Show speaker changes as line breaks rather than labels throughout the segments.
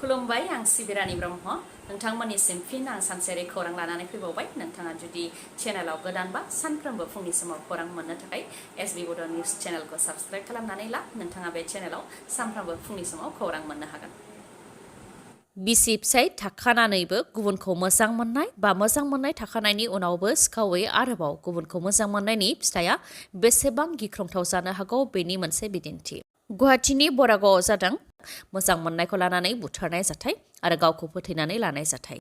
खुलुमबाय आं सिबिरानि ब्रह्म नोंथांमोननिसिम फिन आं सानसेयारि खौरां लानानै फैबावबाय नोंथाङा जुदि चेनेलाव गोदानबा सानफ्रोमबो फुंनि समाव खौरां मोननो थाखाय एसबि बड' निउस चेनेलखौ साबस्क्राइब खालामनानै ला नोंथाङा बे चेनेलाव सानफ्रोमबो फुंनि समाव खौरां मोननो हागोन। बिसि फिसाय थाखानानैबो गुबुनखौ मोजां मोननाय बा मोजां मोननाय थाखानायनि उनावबो सिखावै आरोबाव गुबुनखौ मोजां मोननायनि फिथाइया बेसेबां गिख्रंथाव जानो हागौ बेनि मोनसे बिदिन्थि। गुवाहाटीनि बरागावआव जादों मोजां मोननायखौ लानानै बुथारनाय जाथाय आरो गावखौ फोथैनानै लानाय जाथाय।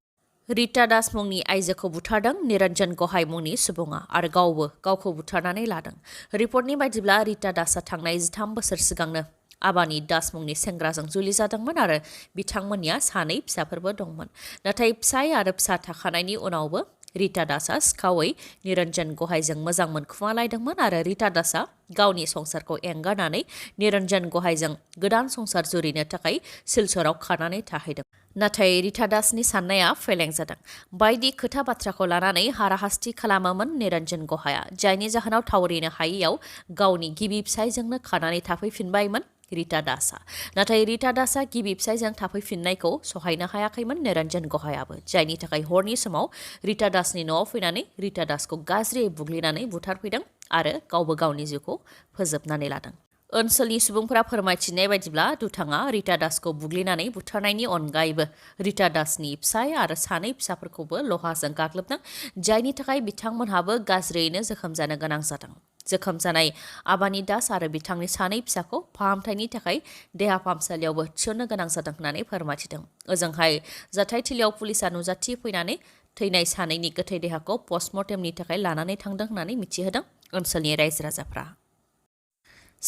रिता दास मुंनि आइजोखौ बुथारदों निरन्जन गहाय मुंनि सुबुङा आरो गावबो गावखौ बुथारनानै लादों। रिपर्टनि बायदिब्ला रिता दासआ थांनाय 13 बोसोर सिगांनो आबानि दास मुंनि सेंग्राजों जुलि जादोंमोन आरो बिथांमोननिया सानै फिसाफोरबो दंमोन। नाथाय फिसाय आरो फिसा थाखानायनि उनावबो रिता दासआ सिखावै निरन्जन गहायजों मोजां मोनखुमालायदोंमोन आरो रिता दासआ गावनि संसारखौ एंगारनानै निरन्जन गहायजों गोदान संसार जुरिनो थाखाय सिलचराव खारनानै थाहैदों। नाथाय रिता दासनि साननाया फेलें जादों। बायदि खोथा बाथ्राखौ लानानै हाराहास्ति खालामोमोन निरन्जन गहाया, जायनि जाहोनाव थावरिनो हायैयाव गावनि गिबि फिसायजोंनो खारनानै थाफैफिनबायमोन रिता दासआ। नाथाय रिता दासआ गिबि फिसायजों थाफैफिननायखौ सहायनो हायाखैमोन निरन्जन गहायाबो, जायनि थाखाय हरनि समाव रिता दासनि न'आव फैनानै रिता दासखौ गाज्रियै बुग्लिनानै बुथारफैदों आरो गावबो गावनि जिउखौ फोजोबनानै लादों। ओनसोलनि सुबुंफोरा फोरमायथिनाय बायदिब्ला दुथाङा रिता दासखौ बुग्लिनानै बुथारनायनि अनगायैबो रिता दासनि फिसाय आरो सानै फिसाफोरखौबो लहाजों गाग्लोबदों, जायनि थाखाय बिथांमोनहाबो गाज्रियैनो जोखोम जानो गोनां जादों। जोखोम जानाय आबानि दास आरो बिथांनि सानै फिसाखौ फाहामथायनि थाखाय देहा फाहामसालियावबो थिसननो गोनां जादों होननानै फोरमायथिदों। ओजोंहाय जाथायथिलियाव पुलिसा नुजाथि फैनानै थैनाय सानैनि गोथै देहाखौ पस्टमर्टेमनि थाखाय लानानै थांदों होननानै मिथिहोदों ओनसोलनि रायजो राजाफ्रा।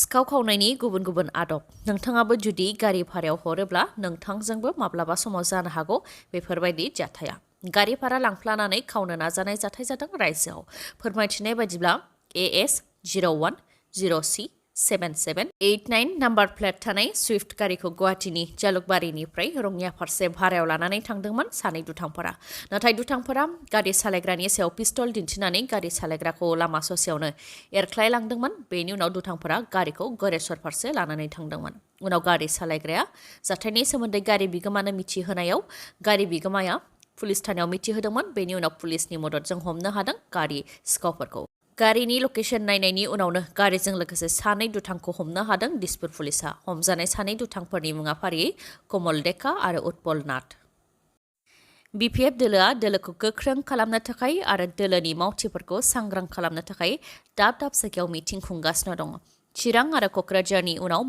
सिखाव खावनायनि गुबुन गुबुन आदब। नोंथाङाबो जुदि गारि भारायाव हरोब्ला नोंथांजोंबो माब्लाबा समाव जानो हागौ बेफोरबायदि जाथाया। गारि भारा लांफ्लानानै खावनो नाजानाय जाथाय जादों रायजोआव। फोरमायथिनाय बायदिब्ला AS 01-0C-7789 नाम्बार प्लेट थानाय सुइफ्ट गारिखौ गुवाहाटीनि जालुकबारिनिफ्राय रङिया फारसे भारायाव लानानै थांदोंमोन सानै दुथांफोरा। नाथाय दुथांफोरा गारि सालायग्रानि सायाव पिस्तल दिन्थिनानै गारि सालायग्राखौ लामा ससेयावनो एरख्लायलांदोंमोन। बेनि उनाव दुथांफोरा गारिखौ गरेस्वर फारसे लानानै थांदोंमोन। उनाव गारि सालायग्राया जाथायनि सोमोन्दै गारि बिगोमानो मिथिहोनायाव गारि बिगोमाया पुलिस थानायाव मिथिहोदोंमोन। बेनि उनाव पुलिसनि मददजों हमनो हादों गारि सिखावफोरखौ। गारिनि लकेसन नायनायनि उनावनो गारिजों लोगोसे सानै दुथांखौ हमनो हादों दिसपुर पुलिसा। हमजानाय सानै दुथांफोरनि मुङा फारियै कमल डेका आरो उत्पल नाथ। BPF दोलोआ दोलोखौ गोख्रों खालामनो थाखाय आरो दोलोनि मावथिफोरखौ सांग्रां खालामनो थाखाय दाब दाब जायगायाव मिटिं खुंगासिनो दङ। चिरां आरो क'क्राझारनि उनाव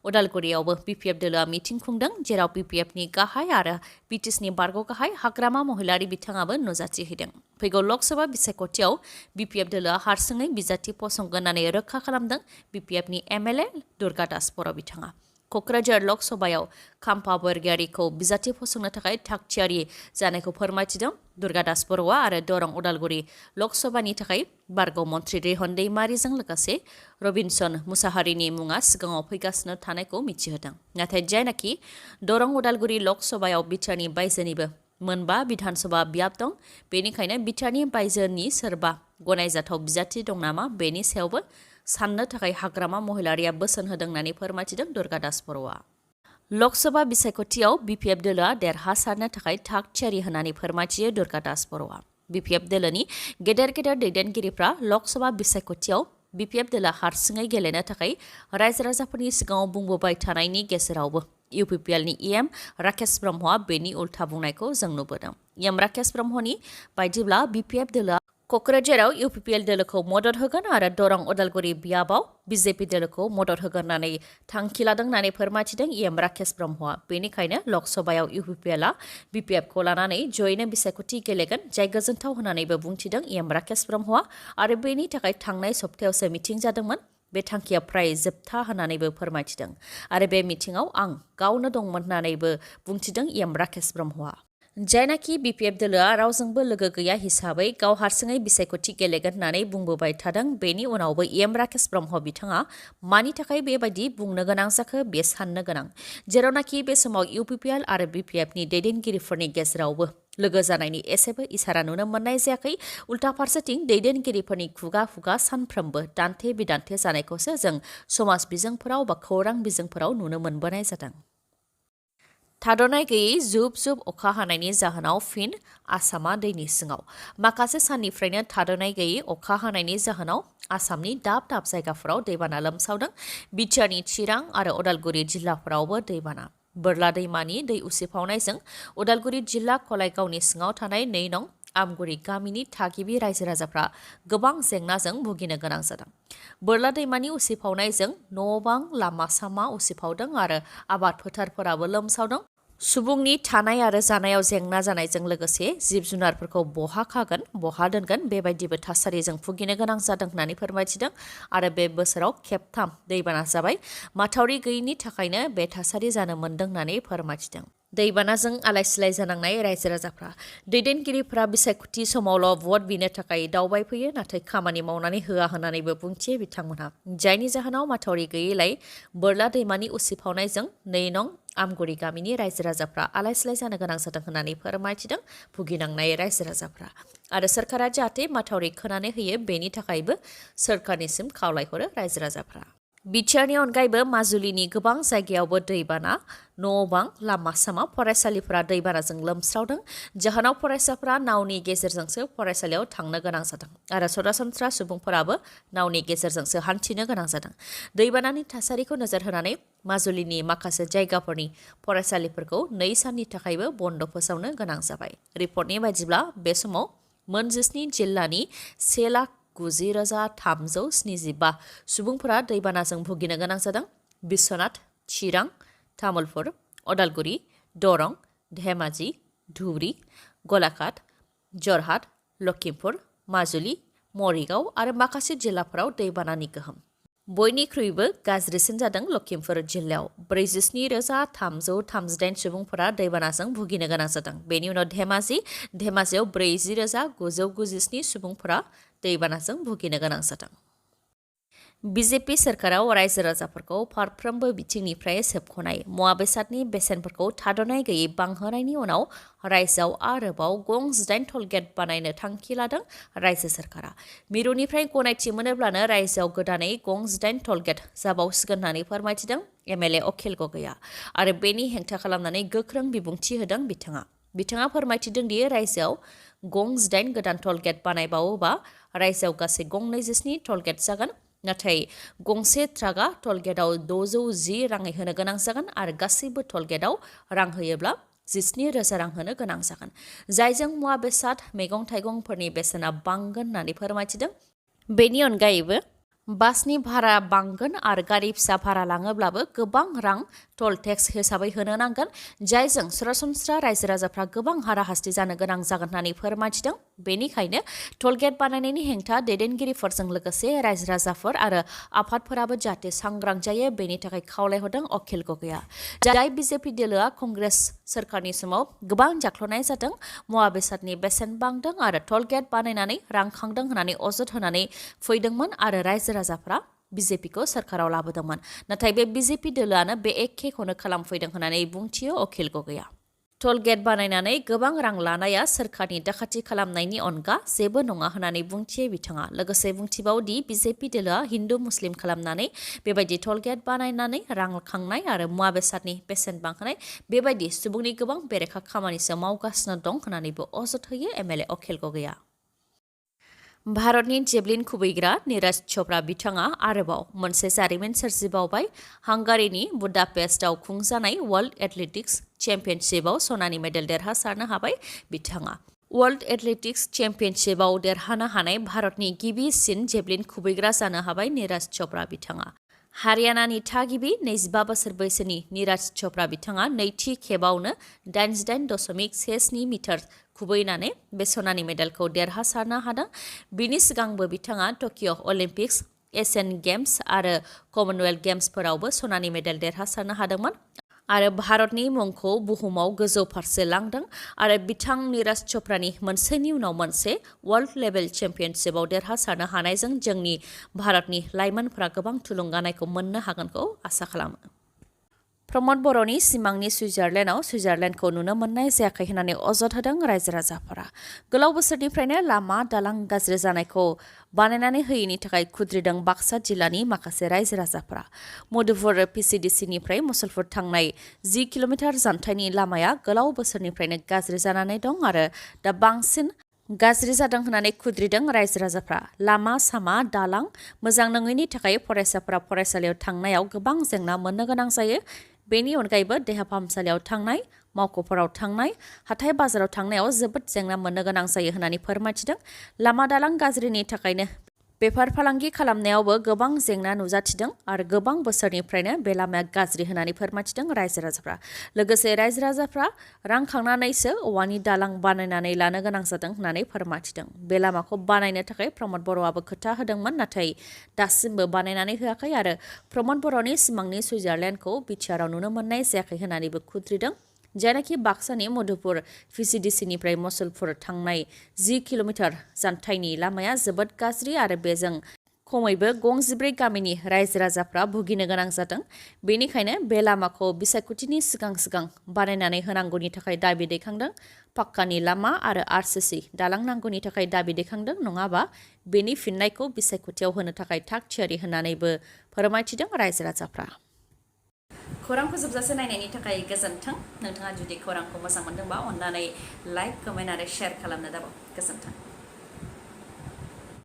उदालगुरियावबो BPF दोलोआ मिटिं खुंदों, जेराव BPFनि गाहाय आरो BTSनि बारग' गाहाय हाग्रामा महिलारि बिथाङाबो नुजाथिहैदों। फैगौ लकसभा बिसायख'थियाव BPF दोलोआ हारसिङै बिजाथि फसंगोन होननानै रोखा खालामदों BPFनि MLA दुर्गा दास बर' बिथाङा। क'क्राझार लकसभायाव खाम्फा बरगयारिखौ बिजाथि फसंनो थाखाय थागथियारि जानायखौ फोरमायथिदों दुर्गा दास बर'आ आरो दरं उदालगुरि लकसभानि थाखाय बारग' मन्त्रि रेहन दैमारिजों लोगोसे रबिनसन मुसाहारिनि मुङा सिगाङाव फैगासिनो थानायखौ मिथिहोदों। नाथाय जायनाखि दरं उदालगुरि लकसभायाव बिटिआरनि बायजोनिबो मोनबा बिधानसभा बियाब दं, बेनिखायनो बिटिआरनि बायजोनि सोरबा गनायजाथाव बिजाथि दं नामा बेनि सायावबो साननो थाखाय हाग्रामा महिलारिया बोसोन होदों होननानै फोरमायथिदों दुर्गा दास बर'आ। लकसभा बिसायख'थियाव BPF दोलोआ देरहासारनो थाखाय थाग थियारि होननानै फोरमायथियो दुर्गा दास बर'आ। BPF दोलोनि गेदेर गेदेर दैदेनगिरिफ्रा लकसभा बिसायख'थियाव BPF दोलोआ हारसिङै गेलेनो थाखाय रायजो राजाफोरनि सिगाङाव बुंबोबाय थानायनि गेजेरावबो UPPLनि EM राकेश ब्रह्मआ बेनि उल्था बुंनायखौ जों नुबोदों। EM राकेश ब्रह्मनि बायदिब्ला BPF दोलोआ क'क्राझाराव UPPL दोलोखौ मदद होगोन आरो दरं उदालगुरि बियाबाव BJP दोलोखौ मदद होगोन होननानै थांखि लादों होननानै फोरमायथिदों EM राकेश ब्रह्मआ। बेनिखायनो लकसभायाव UPPLआ BPFखौ लानानै जयैनो बिसायख'थि गेलेगोन, जाय गोजोनथाव होननानैबो बुंथिदों EM राकेश ब्रह्मआ। आरो बेनि थाखाय थांनाय सप्तायावसो मिटिं जादोंमोन। बे थांखिया फ्राय जोबथा होननानैबो फोरमायथिदों आरो बे मिटिंआव आं गावनो दंमोन होननानैबो बुंथिदों EM राकेश ब्रह्मआ। जायनाखि BPF दोलोआ रावजोंबो लोगो गैया हिसाबै गाव हारसिङै बिसायख'थि गेलेगोन होननानै बुंबोबाय थादों। बेनि उनावबो EM राकेश ब्रह्म बिथाङा मानि थाखाय बेबायदि बुंनो गोनां जाखो बे साननो गोनां, जेरावनाखि बे समाव UPPL आरो BPFनि दैदेनगिरिफोरनि गेजेरावबो लोगो जानायनि एसेबो इसारा नुनो मोननाय जायाखै। उल्था फारसेथिं दैदेनगिरिफोरनि खुगा खुगा सानफ्रोमबो दान्थे बिदान्थे जानायखौसो जों समाज बिजोंफोराव बा खौरां बिजोंफोराव नुनो मोनबोनाय जादों। थाद'नाय गैयै जुब जुब अखा हानायनि जाहोनाव फिन आसामा दैनि सिङाव। माखासे साननिफ्रायनो थाद'नाय गैयै अखा हानायनि जाहोनाव आसामनि दाब दाब जायगाफोराव दैबाना लोमसावदों। बिटिआरनि चिरां आरो उदालगुरि जिल्लाफोरावबो दैबाना। बोरला दैमानि दै उसिफावनायजों उदालगुरि जिल्ला कलाइगावनि सिङाव थानाय 2 नं आमगुरि गामिनि थागिबि रायजो राजाफ्रा गोबां जेंनाजों भुगिनो गोनां जादों। बोरला दैमानि उसिफावनायजों न' बां लामा सामा उसिफावदों आरो आबाद फोथारफोराबो लोमसावदों। सुबुंनि थानाय आरो जानायाव जेंना जानायजों लोगोसे जिब जुनारफोरखौ बहा खागोन बहा दोनगोन बेबायदिबो थासारिजों भुगिनो गोनां जादों होननानै फोरमायथिदों। आरो बे बोसोराव खेबथाम दैबाना जाबाय। माथावरि गैयिनि थाखायनो बे थासारि जानो मोन्दों होननानै फोरमायथिदों। दैबानाजों आलाय सिलाय जानांनाय रायजो राजाफ्रा दैदेनगिरिफ्रा बिसायख'थि समावल' भट बिनो थाखाय दावबायफैयो, नाथाय खामानि मावनानै होआ होननानैबो बुंथियो बिथांमोनहा। जायनि जाहोनाव माथावरि गैयैलाय बोरला दैमानि उसिफावनायजों 2 नं आमगुरि गामिनि रायजो राजाफ्रा आलाय सिलाय जानो गोनां जादों होननानै फोरमायथिदों भुगिनांनाय रायजो राजाफ्रा। आरो सोरखारा जाहाथे माथावरि खोनानै होयो बेनि थाखायबो सोरखारनिसिम खावलायहरो रायजो राजाफ्रा। बिटिआरनि अनगायैबो माजुलिनि गोबां जायगायावबो दैबाना, न' बां, लामा सामा, फरायसालिफोरा दैबानाजों लोमस्रावदों। जाहोनाव फरायसाफ्रा नावनि गेजेरजोंसो फरायसालियाव थांनो गोनां जादों आरो सरासनस्रा सुबुंफोराबो नावनि गेजेरजोंसो हान्थिनो गोनां जादों। दैबानानि थासारिखौ नोजोर होनानै माजुलिनि माखासे जायगाफोरनि फरायसालिफोरखौ 2 साननि थाखायबो बन्द फोसावनो गोनां जाबाय। रिपर्टनि बायदिब्ला बे समाव मोन 17 जिल्लानि 1,90,375 सुबुंफोरा दैबानाजों भुगिनो गोनां जादों। बिश्वनाथ, चिरां, तामुलपुर, उदालगुरि, दरं, धेमाजि, धुबरी, गलाघाट, जरहाट, लखिमपुर, माजुलि, मरिगाव आरो माखासे जिल्लाफोराव दैबानानि गोहोम। बयनिख्रुइबो गाज्रिसिन जादों लखिमपुर जिल्लायाव 47,338 सुबुंफोरा दैबानाजों भुगिनो गोनां जादों। बेनि उनाव धेमाजियाव 40,997 सुबुंफोरा दैबानाजों भुगिनो गोनां जादों। बिजेपि सोरखाराव रायजो राजाफोरखौ फारफ्रोमबो बिथिंनिफ्राय सोबख'नाय, मुवा बेसादनि बेसेनफोरखौ थाद'नाय गैयै बांहोनायनि उनाव रायजोआव आरोबाव गं 8 टलगेट बानायनो थांखि लादों रायजो सोरखारा। मिरुनिफ्राय गनायथि मोनोब्लानो रायजोआव गोदानै गं 8 टलगेट जाबावसिगोन होननानै फोरमायथिदों एमएलए अखिल गगैया। आरो बेनि हेंथा खालामनानै गोख्रों बिबुंथि होदों बिथाङा फोरमायथिदों दि रायजोआव गं 8 गोदान टलगेट बानायबावोबा रायजोआव गासै गं 27 टलगेट जागोन। नाथाय गंसे ट्राकआ टलगेटआव 610 राङै होनो गोनां जागोन आरो गासैबो टलगेटआव रां होयोब्ला 17,000 रां होनो गोनां जागोन। जायजों मुवा बेसाद मैगं थाइगंफोरनि बेसेना बांगोन होननानै फोरमायथिदों। बेनि अनगायैबो बासनि भारा बांगोन आरो गारि फिसा भारा लाङोब्लाबो गोबां रां टल टेक्स हिसाबै होनो नांगोन, जायजों सरासनस्रा रायजो राजाफ्रा गोबां हाराहास्ति जानो गोनां जागोन होननानै फोरमायथिदों। बेनिखायनो टलगेट बानायनायनि हेंथा दैदेनगिरिफोरजों लोगोसे रायजो राजाफोर आरो आफादफोराबो जाहाथे सांग्रां जायो बेनि थाखाय खावलायहरदों अखिल गगैया। जाय बिजेपि दोलोआ कंग्रेस सोरखारनि समाव गोबां जाख्ल'नाय जादों, मुवा बेसादनि बेसेन बांदों आरो टलगेट बानायनानै रां खांदों होननानै अजद होनानै फैदोंमोन आरो रायजो राजाफ्रा बिजेपिखौ सोरखाराव लाबोदोंमोन। नाथाय बे बिजेपि दोलोआनो बे एखेखौनो खालामफैदों होननानै बुंथियो अखिल गगैया। टलगेट बानायनानै गोबां रां लानाया सोरखारनि दाखाथि खालामनायनि अनगा जेबो नङा होननानै बुंथियो बिथाङा। लोगोसे बुंथिबावदि बिजेपि दोलोआ हिन्दु मुस्लिम खालामनानै बेबायदि टलगेट बानायनानै रां खांनाय आरो मुवा बेसादनि बेसेन बांहोनाय बेबायदि सुबुंनि गोबां बेरेखा खामानिसो मावगासिनो दं होननानैबो अजद होयो एमएलए अखिल गगैया। भारतनि जेभलिन खुबैग्रा नीरज चोपड़ा बिथाङा आरोबाव मोनसे जारिमिन सोरजिबावबाय। हांगारीनि बुदापेस्टआव खुंजानाय वर्ल्ड एथलेटिक्स चेम्पियनशिपआव सनानि मेडेल देरहासारनो हाबाय बिथाङा। वर्ल्ड एथलेटिक्स चेम्पियनशिपआव देरहानो हानाय भारतनि गिबिसिन जेभलिन खुबैग्रा जानो हाबाय नीरज चोपड़ा बिथाङा। हारियानानि थागिबि 25 बोसोर बैसोनि नीरज चोपड़ा बिथाङा नैथि खेबावनो 88.17 मिटार खुबैनानै बे सनानि मेडेलखौ देरहासारनो हादों। बिनि सिगांबो बिथाङा टकिय' अलिम्पिक्स, एशियान गेम्स आरो कमनवेल्थ गेम्सफोरावबो सनानि मेडेल देरहासारनो हादोंमोन आरो भारतनि मुंखौ बुहुमाव गोजौ फारसे लांदों। आरो बिथां नीरज चोपड़ानि मोनसेनि उनाव मोनसे वर्ल्ड लेभेल चेम्पियनशिपआव देरहासारनो हानायजों जोंनि भारतनि लाइमोनफोरा गोबां थुलुंगानायखौ मोननो हागोनखौ आसा खालामो। प्रमद बर'नि सिमांनि सुइजारलेण्डआव सुइजारलेण्डखौ नुनो मोननाय जायाखै होननानै अजद होदों रायजो राजाफोरा। गोलाव बोसोरनिफ्रायनो लामा दालां गाज्रि जानायखौ बानायनानै होयैनि थाखाय खुद्रिदों बाक्सा जिल्लानि माखासे रायजो राजाफोरा। मधुपुर PCDCनिफ्राय मुसलपुर थांनाय 10 किल'मिटार जानथायनि लामाया गोलाव बोसोरनिफ्रायनो गाज्रि जानानै दं आरो दा बांसिन गाज्रि जादों होननानै खुद्रिदों रायजो राजाफ्रा। लामा सामा दालां मोजां नङैनि थाखाय फरायसाफोरा फरायसालियाव थांनायाव गोबां जेंना मोननो गोनां जायो। बेनि अनगायैबो देहा फाहामसालियाव थांनाय, मावख'फोराव थांनाय, हाथाय बाजाराव थांनायाव जोबोद जेंना मोननो गोनां जायो होननानै फोरमायथिदों। लामा दालां गाज्रिनि थाखायनो बेफार फालांगि खालामनायावबो गोबां जेंना नुजाथिदों आरो गोबां बोसोरनिफ्रायनो बे लामाया गाज्रि होननानै फोरमायथिदों रायजो राजाफ्रा। लोगोसे रायजो राजाफ्रा रां खांनानैसो औवानि दालां बानायनानै लानो गोनां जादों होननानै फोरमायथिदों। बे लामाखौ बानायनो थाखाय प्रमद बर'आबो खोथा होदोंमोन, नाथाय दासिमबो बानायनानै होआखै आरो प्रमद बर'नि सिमांनि सुइजारलेण्डखौ बिटिआरआव नुनो मोननाय जायाखै होननानैबो खुद्रिदों। जायनाखि बाक्सानि मधुपुर PCDCनिफ्राय मुसलपुर थांनाय 10 किल'मिटार जानथायनि लामाया जोबोद गाज्रि आरो बेजों खमैबो 14 गामिनि रायजो राजाफ्रा भुगिनो गोनां जादों। बेनिखायनो बे लामाखौ बिसायख'थिनि सिगां बानायनानै होनांगौनि थाखाय दाबि दैखांदों। पाक्कानि लामा आरो RCC दालां नांगौनि थाखाय दाबि दैखांदों, नङाबा बेनि फिननायखौ बिसायख'थियाव होनो थाखाय थाग थियारि होननानैबो फोरमायथिदों रायजो राजाफ्रा। खौरांखौ जोबजासे नायनायनि थाखाय गोजोन्थों। नोंथाङा जुदि खौरांखौ मोजां मोनदोंबा अन्नानै लाइक, कमेन्ट आरो शेयार खालामनो दाबाव। गोजोन्थों।